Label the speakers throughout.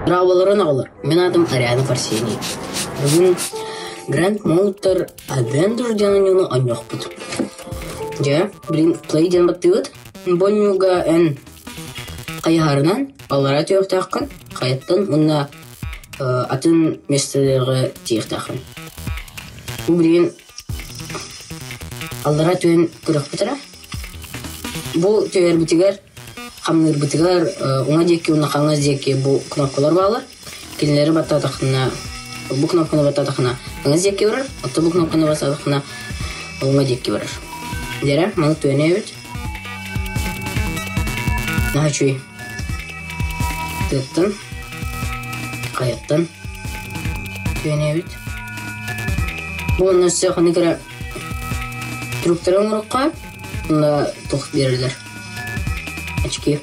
Speaker 1: Браабаларын оҕолор, мин аатым Ариана Парсений. Бүгүн Grand Motor Adventure диэн оонньууну оонньуохпут. Дьэ, билин Play диэн баттыыбыт. Бу оонньууга эн хайыһарынан аллараа түһүөхтээххин, хайаттан уонна атын миэстэлэргэ тиийиэхтээххин. Бу билигин аллараа түһэн көрүөхпүт эрэ. Бу түһэрбитигэр хамныырбытыгар уҥа диэки уонна хаҥас диэки бу кнопкалар бааллар. Кинилэри баттаатаххына, бу кнопканы баттаатаххына хаҥас диэки барар, оттон бу кнопканы баттаатаххына уҥа диэки барар. Дьэрэ, маны түөнэйэбит. Наһаа үчүгэй. Тыаттан, хайаттан түөнэйэбит. Бу онно өссө ханнык эрэ трюктары оҥоруохха, онно туох биэрэллэр. Очки.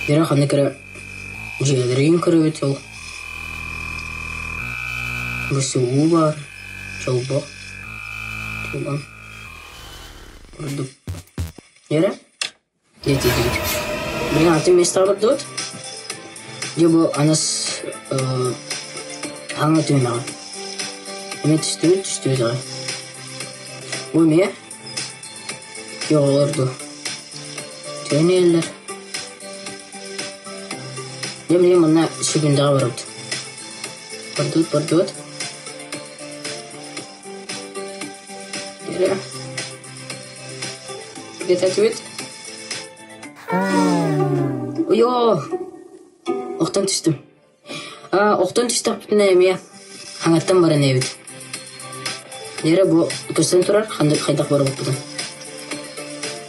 Speaker 1: Вера ханнык эрэ дьиэлэрин көрөбүт ол. ВСУ баар, чолбох, тулан курдук. Вера, дьиэтийдибит. Билигин атын миэстэҕэ бардыбыт. Дьэ бу анас хаҥа түһүмэҕэ. Эмиэ түстүбүт, түстүбүт аҕай. Бу эмиэ Оҕолор дуо? Төһөнү иһэллэр? Дьэ билигин манна сүгүндэҕэ барабыт. Бардыбыт, бардыбыт. Эрэ. Кэтэтибит. Ойоо! Охтон түстүм. Охтон түстэхпитинэ эмиэ хаҥаттан баран эбит. Лера бу көстөн турар ханнык хайдах барбыппытын.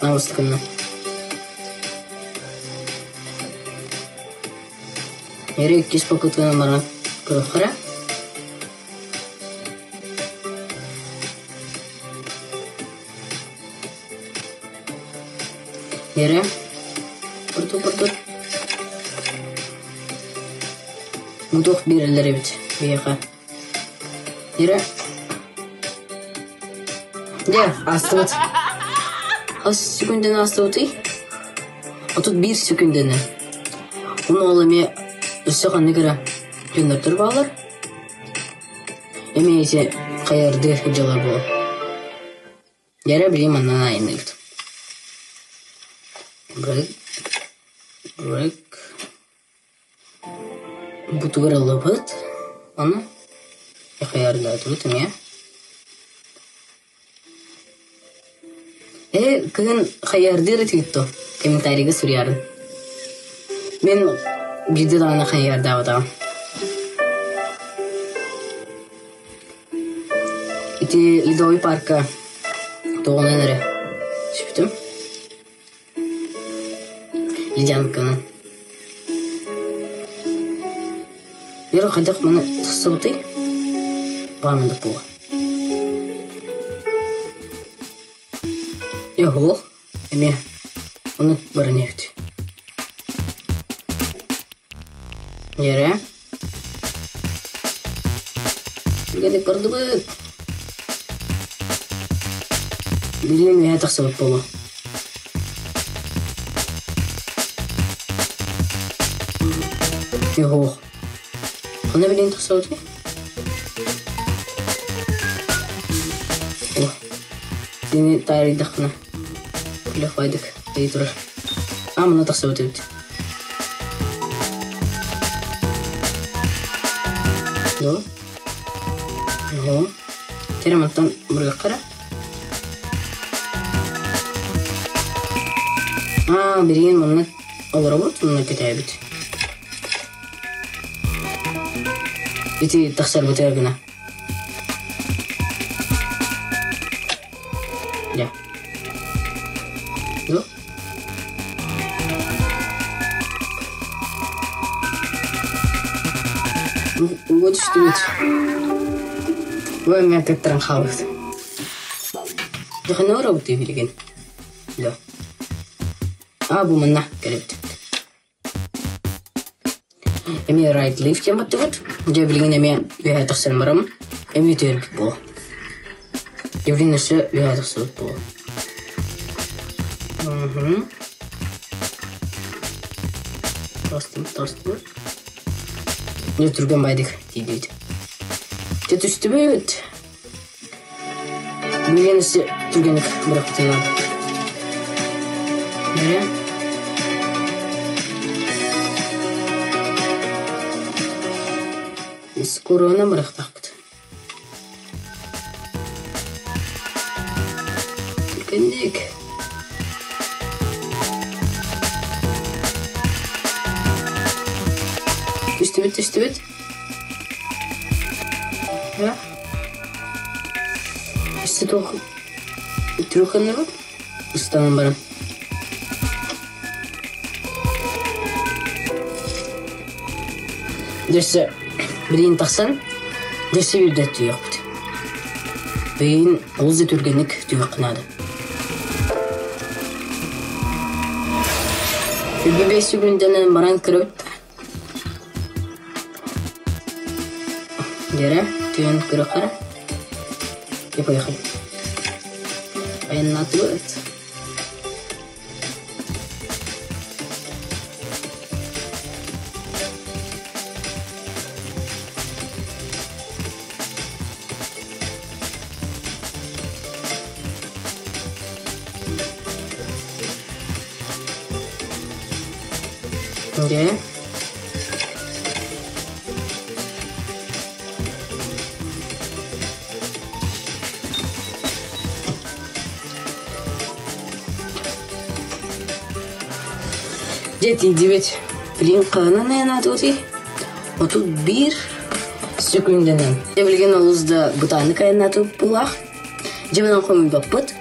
Speaker 1: Аабыстыкынна. Лера иккис попытканан баран көрүөххэ Эрэ курдук курдук Бу биэрэллэр эбит биһиэхэ. Эрэ Дьэ, аастыбыт. Хас секундэни аастыбытый? 31 секундэни. Уну ол эмиэ өссө ханнык эрэ дьоннортор бааллар. Эмиэ ити хайардыы дьыала буолар. Дьэрэ билигин манна айанныыбыт. Брык, брык. Бутугар ыллыбыт. Ону хайардаатыбыт эмиэ. Ээ, кыһын хайардыыр этигит дуо? Комментарийга суруйарын. Мин биирдэ даҕаны хайардаабатаҕым. Ити Ледовый парка туоҕунан эрэ түспүтүм. Ледянканан. Вера хайдах маны тахсыбытый? Баамындык буолуо. Йоһуох, эмиэ ону баран иһэбит. Дьэрэ. Түргэнник бардыбыт. Билигин үөһэ тахсыбыт буолуо. Йоһуох. Ханна билигин тахсыбытый? О, сини таарыйдаххына күлэх дии турар. Аа, манна тахсыбыт эбит. Дуо? Оһо. Тере мантан бырыахха эрэ. Аа, билигин манна олоробут, манна кэтээбит. Ити тахсарбытыгар гына. Дьэ. Дуо? Ууга түстүбүт. Бу эмиэ кыттаран хаалбыт. Дьэ, оробут билигин. Да. А, бу манна кэлэбит. Эмиэ right lift диэн баттыбыт. Дьэ билигин эмиэ үөһэ тахсан бараммын. Эмиэ түһэрбит буолуо. Дьэ билигин өссө үөһэ тахсыбыт буолуо. Мгм. Таҕыстыбыт, таҕыстыбыт. Дьэ түргэн байдык тиийдибит. Дьэ түстүбүт. Билигин өссө түргэнник бырахпытынан. Бэрэ. Скоро бырахтахпыт. Түргэнник. Түстүбүт, түстүбүт. Өссө туох трюханныбыт? Ыстанан баран. Дьөссө билигин тахсан, дьөссө биирдэ түһүөхпүт. Билигин олус да түргэнник түһүөххэ наада. 25 секунданы баран көрөбүт да. Дьэрэ, түһэн көрүөххэ эрэ. И поехали. Айаннаатыбыт. Дьэ. Дьэ тиийдибит. Билигин хаһынан айанаатыбытый? 31 сөкүүндэнэн. Дьэ билигин олус да бытааннык айаннаатыбыт быһыылаах. Дьэ манан хомуйбаппыт.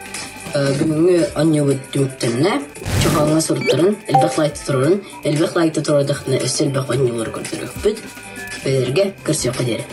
Speaker 1: Бүгүҥҥү оонньуубут түмүктэннэ. Чохооҥҥо суруттарын, элбэх лайк турарын, элбэх лайк турардахтына өссө элбэх оонньуулары көрдөрүөхпүт. Бэлэргэ көрсүөххэ диэри.